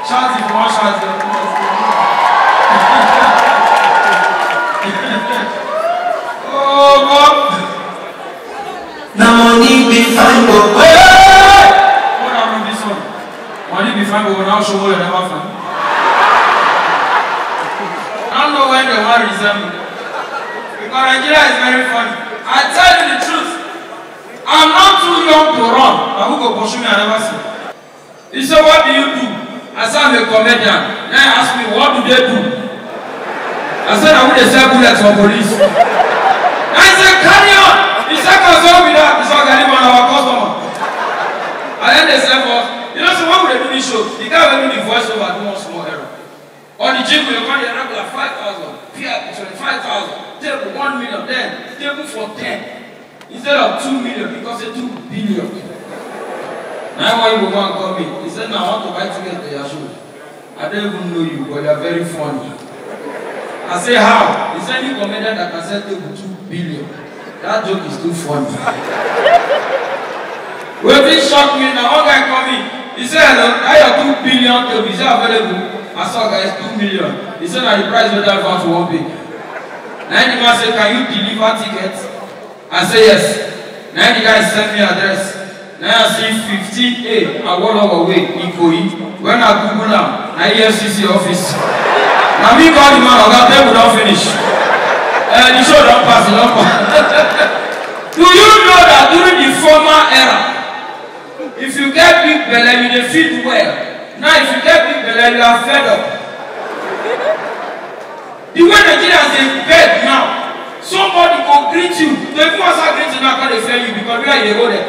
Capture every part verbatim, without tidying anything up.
Shout if you want shout. Oh, God. Na money be fine, but hey! What happened this one? Money be fine, but now show you never fine. I don't know when they want resemble. Because Nigeria is very funny. I tell you the truth. I'm not too young to run. Now who go pursue me? I never see. He said, "What do you do?" I said, "I'm a comedian." Then he asked me, "What do they do?" I said, "I would sell bullets for police." I said, "Carry on." He said, "Can solve with that." He said, "Can you want our customer?" And then they said, "What?" You know, so when we dey do this show, the guy wey do the voice over do one small error. On the jingle, you call the regular five thousand, P I P twenty-five thousand, table one million, then table for ten. Instead of two million, because say two billion. Now one Igbo man call me. He said, "Now I want to buy ticket to your show. I don't even know you, but you are very funny." I say, "How?" He said, "Any comedian that can sell table two billion. That joke is too funny." Wetin shock me, na one guy call me. He said, "Hello, that your two billion table, is it available?" I saw, "Guys, two million." He said, "Na the price wey that advance wan pay." Na the man say, "Can you deliver ticket?" I say, "Yes." Na the guy send me address. Na I see fifteen A Awolowo Way, Ikoyi. When I Google am, na E F C C office. Na me call the man, "Oga, table don finish." Eh, the show don pass, e don pass. Do you know that during the former era, if you get big belle, you dey feed well. Now, if you get big belle, you are fed up. The way Nigerians dey beg now, somebody go greet you. They even answer greeting now, come dey fear you because where you dey go there.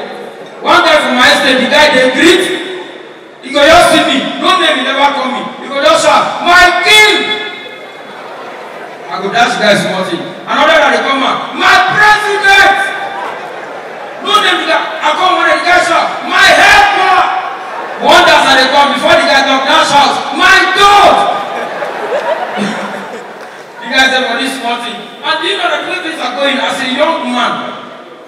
One guy from my estate, the guy dey greet, he go just see me, no name, he never call me. He go just shout, "My king!" I go dash the guy small thing. Another guy dey come out, "My president!" No name the guy. I come one, the guy shout, "My helper!" One dash I dey come, before the guy talk, that shout, "My God!" The guy say, "For this small thing." And do you know that the way things are going, as a young man,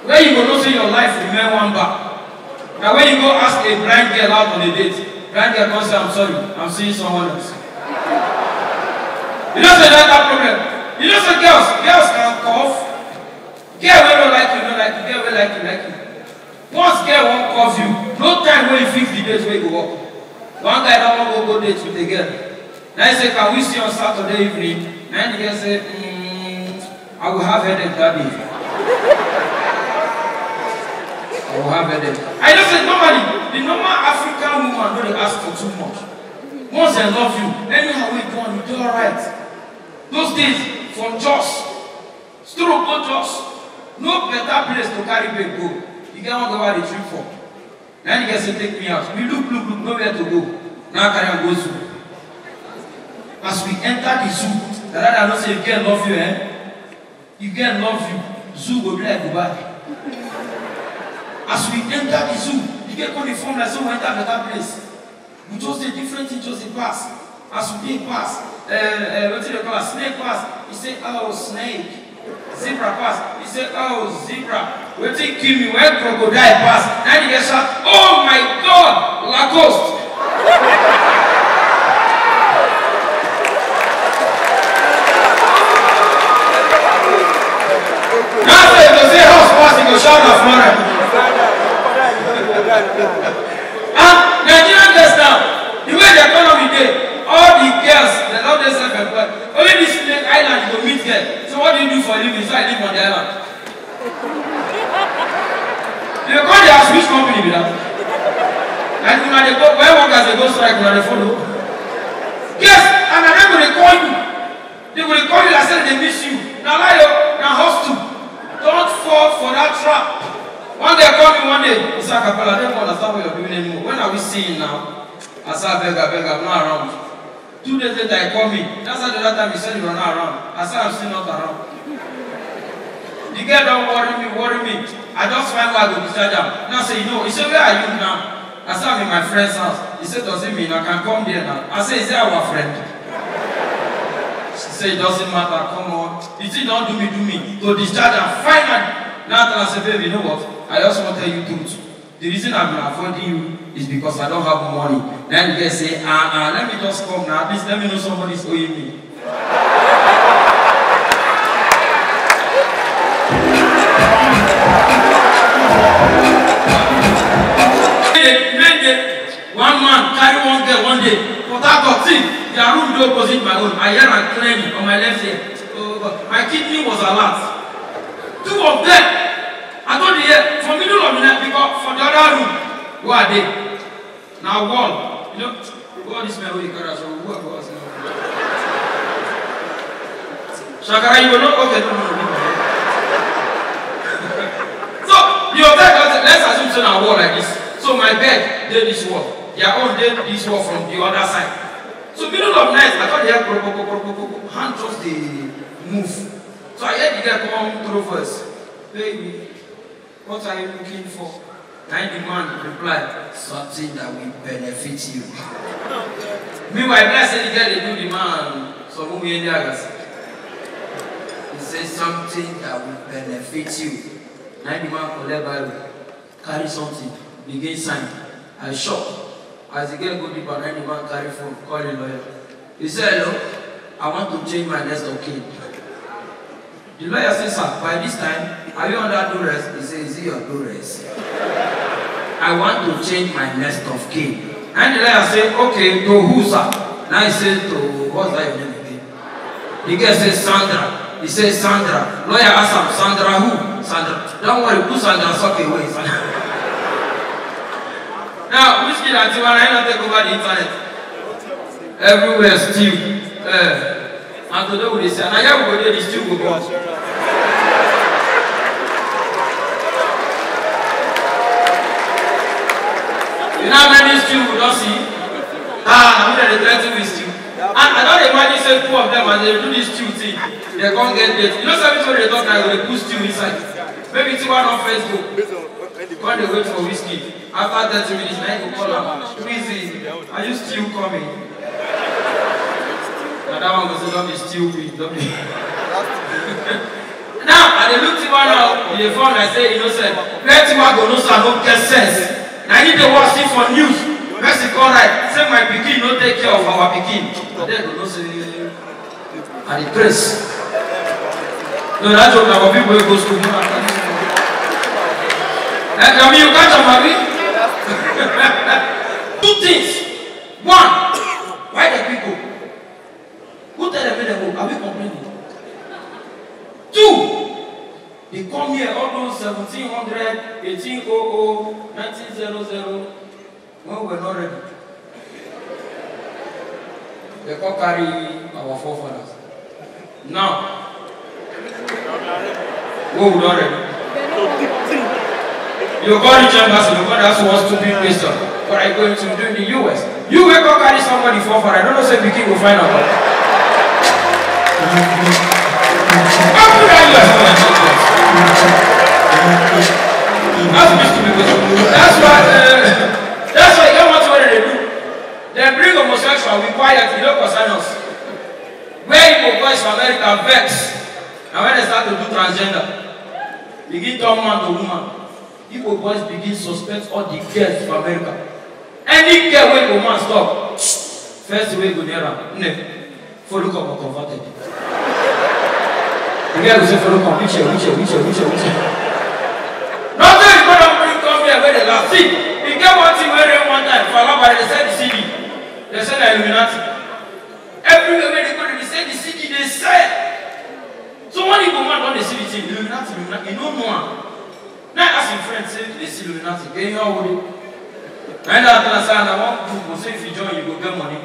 where you go know say your life remain one bar. Now when you go ask a blind girl out on a date, blind girl come say, "I'm sorry, I'm seeing someone else." You know say that that problem. You know say girls, girls can cough. Girl wey no like you, no like you. Girl wey like you, like you. Once girl wan cough you, no time wey you fix the date wey go work. One guy don wan go go date with a girl. Na him say, "Can we see on Saturday evening?" Na him the girl say, "Mm, I will have headache that day." I will have headache. I know say normally, the normal African woman no dey ask for too much. Once dem love you, anyhow wey you go on, you dey alright. Those days, from Jos, stroke go Jos, no better place to carry babe go. You get one girl wey I dey trip for. Na the girl say, "Take me out." We look, look, look, nowhere to go. Now I carry am go zoo. As we enter the zoo, the dada know say if girl love you, eh? If girl love you, zoo go be like Dubai. As we enter the zoo, the girl come dey form like say we enter better place. We just dey, different things just dey pass. As we dey pass, uh, uh, wetin dem call am, snake pass. He say, "Oh, snake." Zebra pass. He say, "Oh, zebra." Wetin kill me when crocodile pass, na the girl shout, "Oh my God, Lacoste." Now say, if you say house pass, you go shout na Florence. Ah, Nigerian girls now, the way the economy dey, all the girls, they don dey self-employed. Only this place island you go meet girl. So what do you do for a living? So I live on the island. You go dey ask which company be that? Like una dey go, when workers dey go strike, una dey follow. Yes, and I go dey call you. They go dey call you like say they miss you. Na lie o, na hustle. Don't fall for that trap. One day call me one day. He say, "Acapella, I don't understand what you're doing anymore. When are we seeing now?" I say, "Abeg, abeg, I'm not around." Two days later, he call me. That's how the other time he said you were not around. I said, "I'm still not around." The girl don worry me, worry me. I just find where I go discharge am. Now say, "You know," he say, "Where are you now?" I say, "I'm in my friend's house." He say, "Does it mean I can come there now?" I say, "Is it our friend?" She say, "It doesn't matter, come on." The thing don do me, do me. To discharge am, finally. Now I tell her say, "Babe, you know what? I just wan tell you truth. The reason I've been avoiding you is because I don't have money. Then you guys say, ah, ah, let me just come now. At least let me know somebody's owing me. Men dey, men dey, one man carry one girl one day. Port Harcourt, see, their room dey opposite my own. I hear am clearly on my left ear. Oh God, my kidney was alert. Two of them, I don dey hear for middle of the night because for the other room wey I dey, na wall. You know, all this man wey dey carry us, who I go ask now? Shakara, you go know? Okay, no, no, no, no. So, the hotel just, let's assume say na wall like this. So my bed dey this wall. Their own dey this wall from the other side. So middle of night, I don dey hear kro, kro, kro, kro, kro, kro, kro. Hand just dey move. So I hear the girl come throw voice. Baby, what are you looking for? Na the man reply, something that will benefit you. Meanwhile, bless say the girl dey do the man some movie in the others. He say something that will benefit you. Na the man collect Bible, carry something, begin sign. I shock. As the girl go deeper, na the man carry phone, call the lawyer. He say, hello, I want to change my next of kin. The lawyer say, sir, by this time, are you under duress? He say, is it your duress? I want to change my next of kin. And the lawyer say, okay, to who, sir? Now he say, to, what's that your name again? The girl say, Sandra. He say, Sandra. Lawyer ask am, Sandra who? Sandra. Don't worry, put Sandra sock away. Now, which kid and Tiwa, I not take over the internet. Everywhere still. Eh. And today we dey say, na here we go dey, the stew go come. You know how many stew we don see? Ah, na we dey threaten with stew. And I don dey imagine say two of them, as they do this stew thing, they come get date. You know, some people dey talk like they put stew inside. Maybe Tiwa don first go. When they wait for whiskey, after thirty minutes, na him go call am. Wizzy, are you still coming? Na that one go say, don't be stupid, don't be. Now, I dey look Tiwa now, he dey form like say innocent. Where Tiwa go know say I no get sense. Na him dey watch see for news. Person come write, say my pikin no take care of our pikin. Na there go know say I dey praise. No, that joke na for people wey go school. No, I can't. Eh, Kami, you catch am, abi? Two things. One, why the people? Who tell them make dem go? Are we complaining? Two, they come here all those seventeen hundred, eighteen oh oh, nineteen zero zero. When we were not ready, they come carry our forefathers. Now, we will not ready. You go reach embassy, you go ask one stupid question. What are you going to do in the U S? You wake up, carry somebody for far. I don't know, say pikin go find out. How could I U S? Ask me stupid question. That's why, uh, that's why you don't want to what they do. They bring homosexual, we quiet, you don't concern us. Where Igbo boys for America vex, and when they start to do transgender, begin turn man to woman. Igbo boys begin suspect all the girls for America. Any girl wey go man stop, first wey go near am, nne, follow come or converted. The girl go say, follow come, which year, which year, which year, which year, which year? Nothing is going to bring come here where they last. See, e get one thing wey rain one time for Alaba, they sell the C D. They sell the Illuminati. Everywhere where they go, they sell the C D, they sell. So one Igbo man don dey see the thing, Illuminati, Illuminati, you no know am. Now I ask him friend, say, this Illuminati, can you hold it? And I tell am say, na one group, go say if you join, you go get money.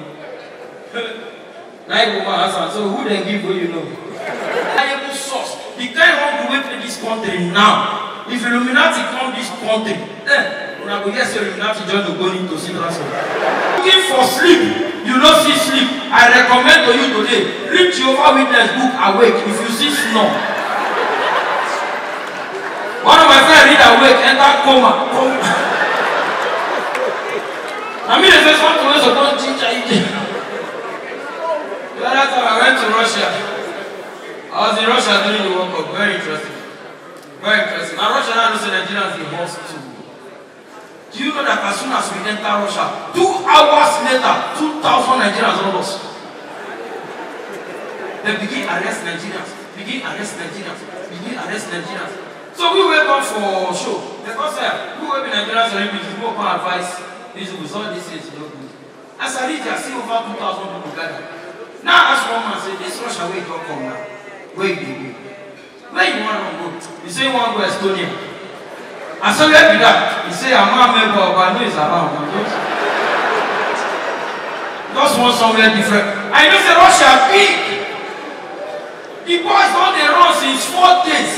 Now Igbo man ask am, so who dem give wey you know? Reliable source, the kind hungry wey dey this country now. If Illuminati come this country, eh, una go hear say Illuminati join Ogoni to see transport. Looking for sleep, you no see sleep. I recommend to you today, read Jehovah Witness book, Awake. If you see snore, one of my friend read Awake, enter coma. Coma. I mean, the first one to also come ginger you. The other time I went to Russia. I was in Russia during the World Cup. Very interesting. Very interesting. Now Russia now know say Nigerians dey host too. Do you know that as soon as we enter Russia, two hours later, two thousand Nigerians don lost? They begin arrest Nigerians, begin arrest Nigerians, begin arrest Nigerians. So we wake up for show. Because uh, we will be Nigerian celebrities, we go come advise these people, all these things no good. As I reach, I see over two thousand people gather. Now I ask one man, say, this Russia wey don come now, where you dey go? Where you wan run go? He say, you wan go Estonia. I say, where be that? He say, I'm not a member, but I know it's around. I just, just want somewhere different. I know say Russia big. The boys don dey run since four days.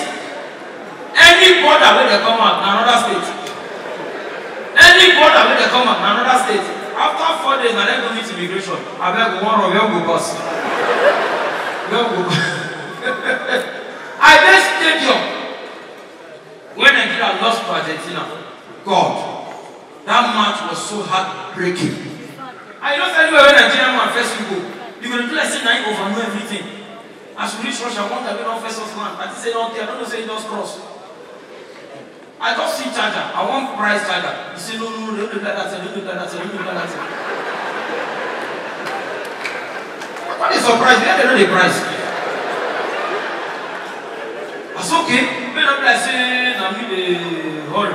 Any border wey dey come out na another state. Any border wey dey come out na another state. After four days, na dem go meet immigration. Abeg, we wan run, where we go pass? Where we go? I dey stadium when Nigeria lost to Argentina. God, that match was so heartbreaking. I know say anywhere wey Nigerian man first you go, you go dey do like say na him overknow everything. As we reach Russia, one guy wey don first us land, I think say don tey, I don't know say he just cross. I just see charger. I wan price charger. He say, no, no, no, don't do like that, don't do like that, don't do like that. What is surprise? Where they no dey price? I say, okay. Make no be like say na me dey hurry.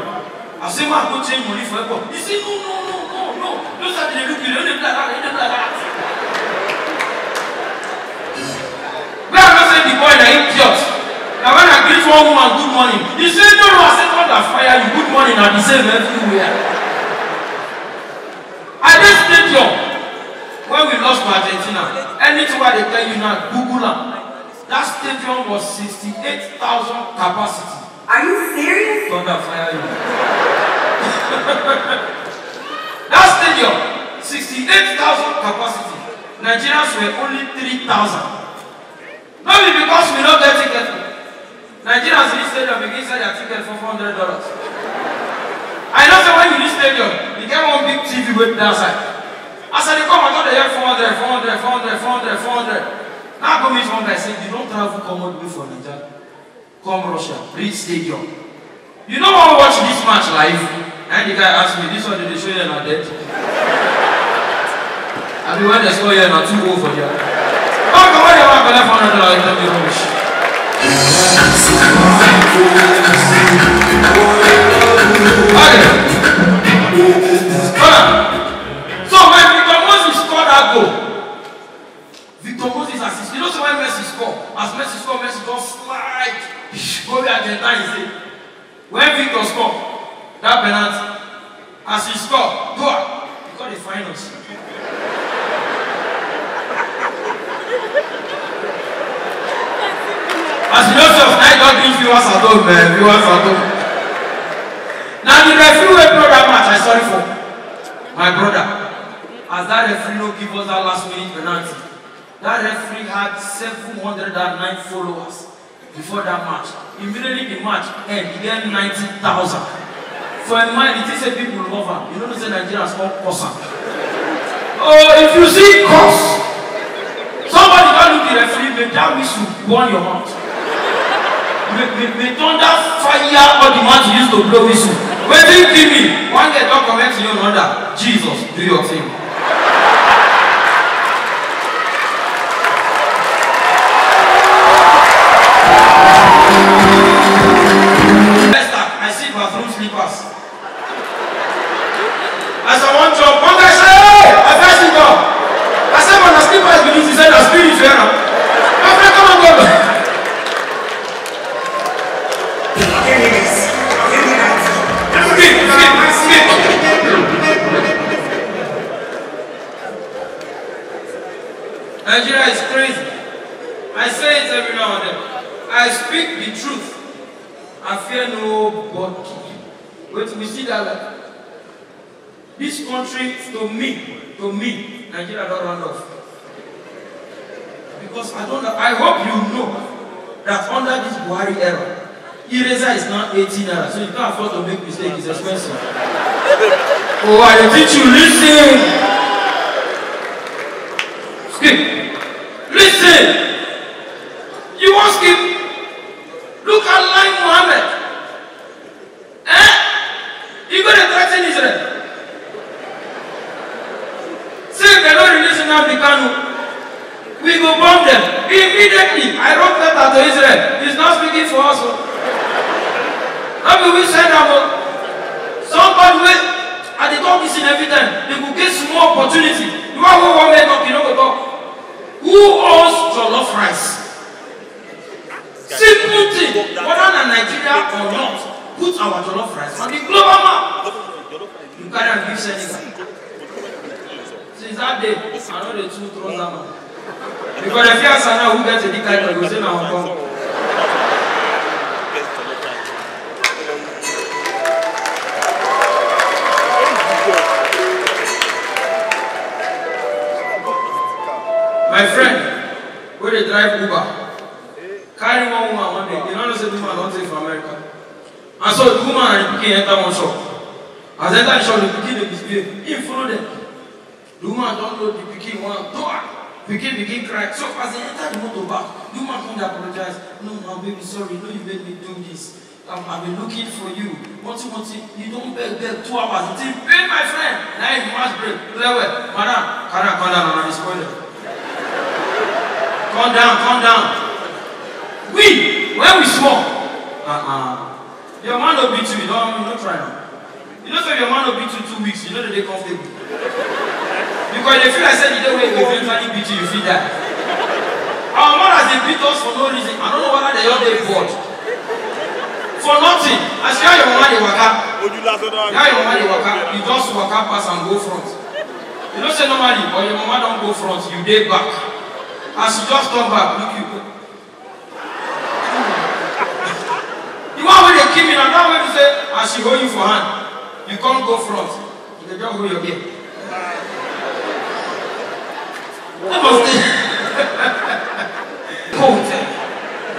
I say, ma, go change money for airport. He say, no, no, no, no, no. Those are the look you, don't do like that, don't do like that. Where I know say the boy na idiot. Na when I greet one woman, good morning. He say, no, no, I say, God that fire you, good morning, na the same everywhere. I dey stadium when we lost to Argentina. Anything wey I dey tell you now, Google am. That stadium was sixty-eight thousand capacity. Are you serious? Thunder fire you. That stadium, sixty-eight thousand capacity. Nigerians were only three thousand. No be because we no get ticket. Nigerians reach stadium begin sell their ticket for four hundred dollars. I know say when you reach stadium, you get one big T V wey dey outside. As I dey come, I don dey hear four hundred, four hundred, four hundred, four hundred, four hundred. Now I go meet one guy say, you don travel come all the way from Naija, come Russia, reach stadium. You no wan watch this match live? And the guy ask me, this one dey show you na dead? I mean, when they score here, na two oh for there. Come, come, when they want collect four hundred dollars, tell me rubbish. Okay. Hold on. So when Victor Moses score that goal, Victor Moses assist. You know, so when Messi score, as Messi score, Messi just slide. Go where Argentine is. When Victor score that penalty, as he score, go out. He call the finals. As you know, so I don't give viewers at home, man. Viewers at home. Now the referee wey blow that match, I sorry for my brother. As that referee no give us that last minute penalty, that referee had seven hundred and nine followers before that match. Immediately the match end, he get ninety thousand. For a man, he think say people love am. You know say Nigerians come curse am. Oh, if you see curse, somebody don look the referee, make that whistle burn your mouth. May, may, may thunder fire all the mouth you use to blow whistle. Wetin kill me? One girl don comment to you another. Jesus, do your thing. First, I see bathroom slippers. As I wan jump, one guy say, hey, I first sit down. I say, but na slippers be this? He say, na spirit wear am. My friend, come and go. Skip, skip, skip. Nigeria is crazy. I say it every now and then. I speak the truth. I fear nobody. Wait, we see that life. This country, to me, to me, Nigeria don run off. Because I don't know. I hope you know that under this Buhari era, eraser is now eighteen naira, so you can't afford to make mistake. It's expensive. Oh, I dey teach you. Listen. Skip. Listen. You wan skip? Look at Lai Mohammed. Eh? You go dey threaten Israel. Nnamdi Kanu. We go bomb them immediately. I wrote letter to Israel. He's not speaking for us o. No be we send am o. Somebody wey I dey talk this thing every time, they go get small opportunity. The one wey wan make talk, you no go talk. Who owns jollof rice? Simple thing, whether na Nigeria or not, put our jollof rice on the global map. You carry am give Senegal. Since that day, I no dey too trust that man. Because if you ask now who get a big title, you go say na Hong Kong. My friend, wey dey drive Uber, carry one woman one day. You no know say the woman don take for America. And so the woman and the pikin enter one shop. As they enter the shop, the pikin dey misbehave. He follow them. The woman don load the pikin one door. Pikin begin cry. So as they enter the motor back, the woman come dey apologize. No, no, baby, sorry. No, you made me do this. Um, I've been looking for you. What you want? You don't beg, beg two hours. Until pay my friend. Now you must break. Clear well. Madam, calm down, calm down. I'm spoiled. Calm down, calm down. We, when we small, uh-uh. Your man no beat you, you don't, you don't try now. You know, so your man no beat you two weeks, you know that they comfortable. Because they feel like say the day wey go eventually beat you, you feel that. Our mothers dey beat us for no reason. I don't know whether they all dey bored. For nothing. As you are your mama dey waka. Ojú lásán náà. You are your mama dey waka. You just waka pass and go front. You know say normally, or your mama don go front, you dey back. As you just turn back, look you. The one wey dey kill me na that one wey be say as she hold you for hand, you come go front, you dey just hold your game. That must dey. Go hotel.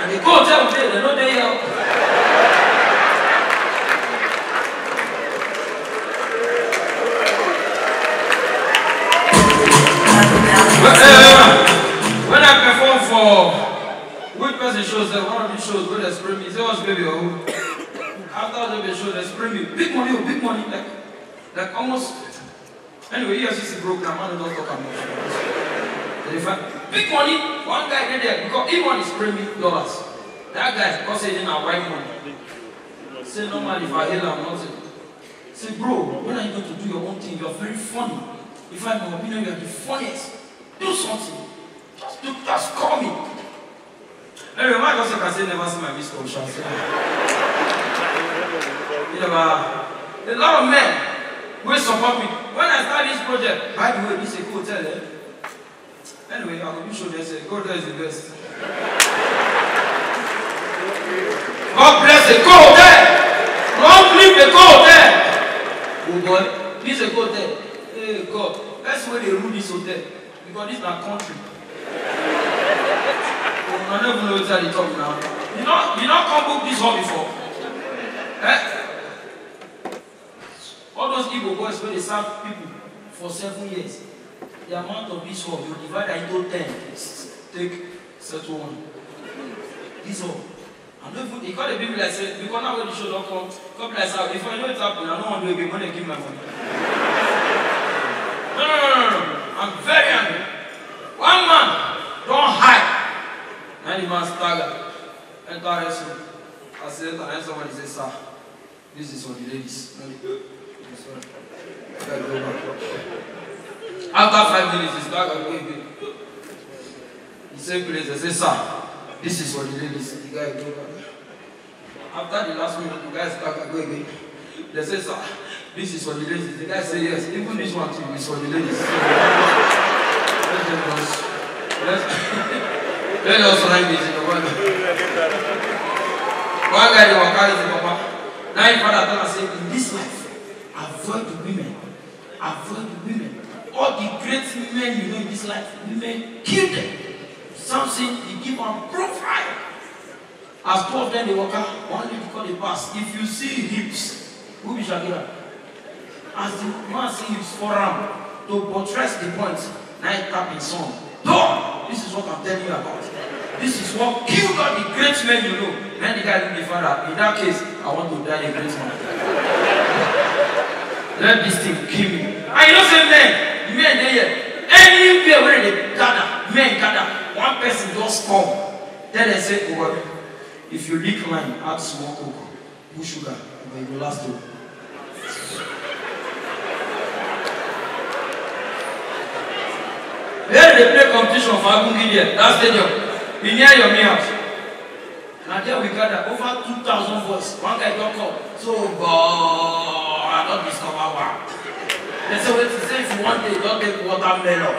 And the go hotel we dey, dem no dey here. When, eh, when I perform for which person shows that one of these shows wey dey spray me? Say watch baby or who? After the baby show, dey spray me. Big money, oh, big money. Like, like almost. Anyway, E F C C broke down. Man, don't talk about. They find big money. One guy dey there because he want to spray me dollars. That guy, because say na white money. Say normally if I hail am nothing. Say bro, when are you going to do your own thing? You are very funny. If I'm your opinion, you are the funniest. Do something. Just do, just call me. Anyway, my God, say, can say never see my miss call, shall say. You never. A lot of men will support me. When I start this project, by the way, this is a hotel, eh? Anyway, I will show them say, God is the best. God bless the hotel. Long live the hotel. Oh boy, this is a hotel. Hey God, that's where they rule this hotel. Because this na country. Una no even know wetin I dey talk now. You no, you no come book this hall before. Eh? All those Igbo boys wey dey serve people for seven years, the amount of this hall, you divide am into ten, take settle one. This hall. I no even, e come dey be me like say, because now wey the show don come, come be like say, before you know it happen, I no wan do again, when they give my money. No, no, no, no, no. I'm very angry. One man don high. Na the man stagger, enter restroom. As he enter, na somebody say, "Sir, this is for the ladies." After five minutes, he stagger go again. The same place, they say, "Sir, this is for the ladies." The guy go back. After the last minute, the guy stagger go again. They say, "Sir, this is for the ladies." The guy say, "Yes, even this one too is for the ladies." So, let them just, let, let us write this in the one. One guy, they were carrying the papa. Now his father tell am say, "In this life, avoid the women. Avoid the women. All the great men you know in this life, women kill them." Samson, he give am profile. As two of them dey waka, one lady come dey pass. If you see hips, who be Shakira? As the man see hips for am, to buttress the point, na him tap him son. Dog! This is what I'm telling you about. This is what killed all the great men you know. When the guy look the father, in that case, I want to die a great man. Let this thing kill me. And you know say men, men dey here. Anywhere When they gather, men gather, one person just come. Tell them say, "Oh, if you lick line, add small coke, put sugar, but you go last o." Where they play competition for Agungi there, that stadium, e near your main house. Na there we gather, over two thousand boys. One guy don come. So, but I don discover one. They say, "Wait, say if you want, they don take watermelon."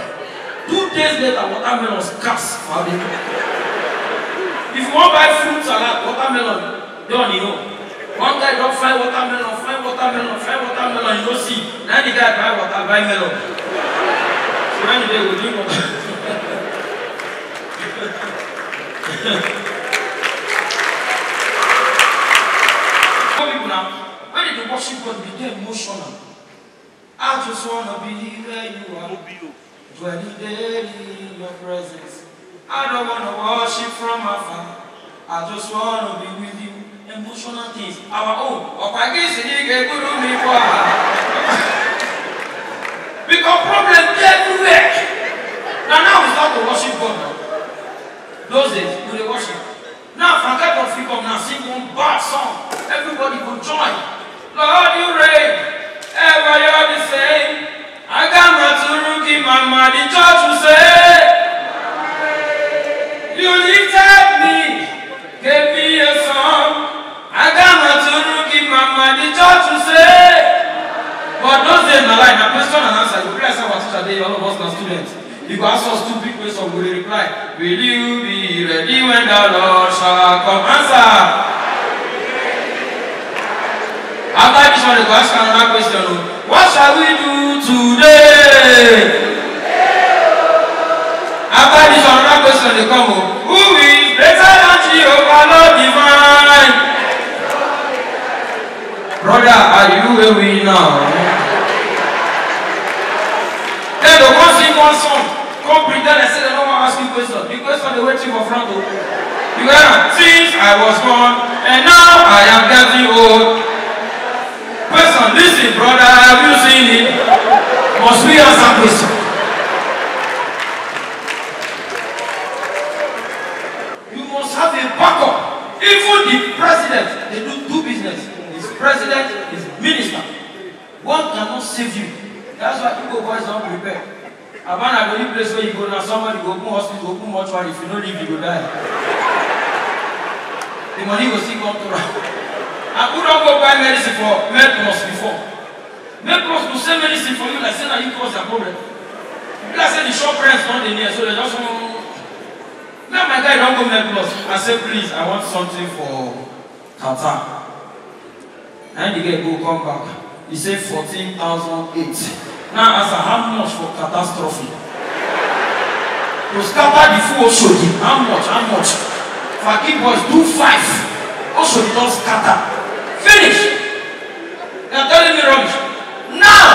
Two days later, watermelon scarce for the. If you wan buy fruit salad, watermelon don, you know. One guy don find watermelon, find watermelon, find watermelon, you no see. Na the guy buy water, buy melon. So when you dey go drink water. Some people now, when they dey worship God, they dey emotional. "I just wanna be where you are, dwelling daily in your presence. I don't wanna worship from afar. I just wanna be with you." Emotional things. Our own. "Ọkwa gị si na ị ga-eburu m ibu a." Because problem dey everywhere. Na now we start to worship God now. Those days, we dey worship. Now, forget what fit come now, sing one bad song. Everybody go join. "Lord, you reign, ever you're the same. Aga m atụrụ gị mama," the church will say. "You lifted me, gave me a song. Aga m atụrụ gị mama," the church will say. But those days na lie, na question and answer. You realize our teacher dey, all of us na students. You go ask us two big questions, we dey reply. "Will you be ready when the Lord shall come?" Answer. After this one, they go ask another question o. "What shall we do today?" After this one, another question dey come o. "Who is greater than Jehovah, Lord divine?" Brother, are you a winner? Then they go come sing one song, come pretend like say they no wan ask you question. The question dey wait you for front o. You hear am? "Since I was born, and now I am getting old." Question, listen, brother, have you seen it? Must we answer question? You must have a backup. Even the president, they do two business. His president, his minister. One cannot save you. That's why Igbo boys don prepare. Abana go the place where you go now, somebody go open hospital, open mortuary. If you no leave, you go die. The money go still come to am. And who don go buy medicine for Medplus before? Medplus go sell medicine for you like say na you cause their problem. Be like say the shop rent don dey near, so they just wan. Now my guy don go Medplus. I say, "Please, I want something for Qatar." And the guy go come back. He say, "Fourteen thousand eight." Now ask am, "How much for catastrophe? To scatter the full Oshodi, how much? How much?" Faki boys do five. Oshodi don scatter. Finish. They are telling me rubbish. Now,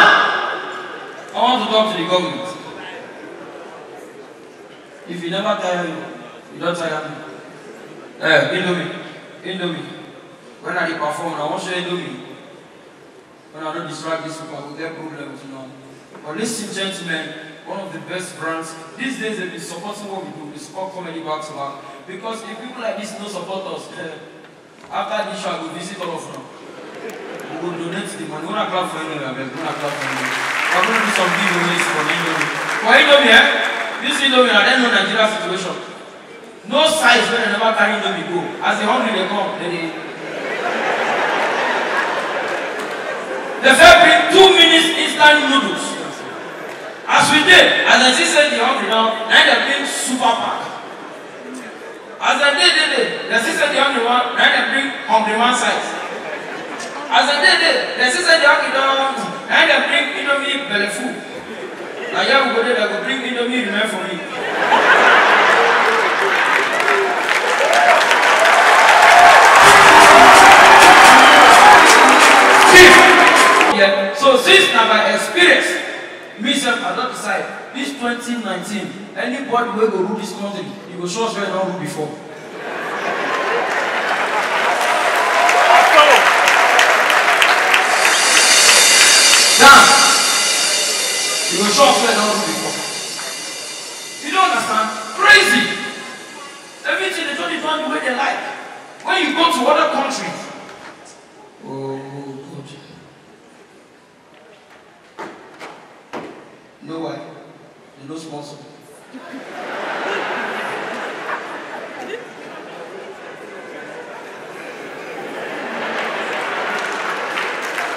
I want to talk to the government. If you never tire you, you don tire me. Eh, Indomie, Indomie. When I dey perform, I wan show Indomie. When I don distract these people, I go get problems now. But listen, gentlemen, one of the best brands. These days, they've been supporting what we do. We support comedy back to back. Because if people like this no support us, eh, after this show, I go visit all of them. We go donate the money. Wanna clap for Indomie, abeg. Wanna clap for Indomie. We're gonna do some giveaways for Indomie. For Indomie, eh? This Indomie, I don't know Nigeria situation. No size when I never carry Indomie go. As the hungry they come, they dey. They say bring two minutes instant noodles. As we dey, as I see say the hungry now, now they bring super pack. As I dey dey dey, they see say the hungry one, now they bring hungry one size. As I dey dey, they see say the hungry don, now they bring Indomie belle full. Na here we go dey, they go bring Indomie remain for me. Chief, yeah, so since na my experience, me sef, I don decide, this twenty nineteen, anybody wey go rule this country, you go sure sure e don rule before. Now, you go sure sure e don rule before. No sponsor.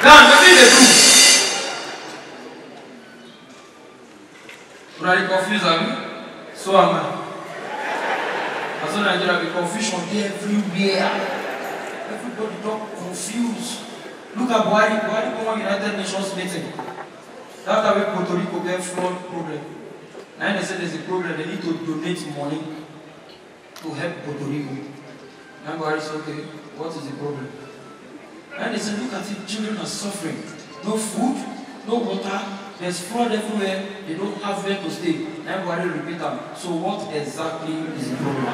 Dan, wetin dey do? Una dey confuse, abi? So am I. Na so Nigeria be, confusion dey everywhere. Everybody don confuse. Look at Buhari. Buhari come one United Nations meeting. That time wey Puerto Rico get flood problem, na im dey say there's a problem, they need to donate money to help Puerto Rico. Na Buhari say, "Okay, what is the problem?" And they say, "Look at it, children are suffering. No food, no water, there's flood everywhere, they don't have where to stay." Na Buhari repeat am, "So what exactly is the problem?"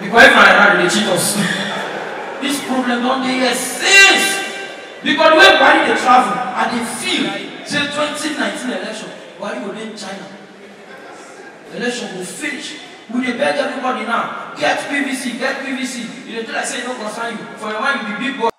Because if I had, they cheat us. This problem don dey here since. Because the way Buhari dey travel, I dey feel say twenty nineteen election, Buhari go dey China. Election go finish. We dey beg everybody now, get P V C, get P V C. You dey do like say e no concern you. For your mind, you be big boy.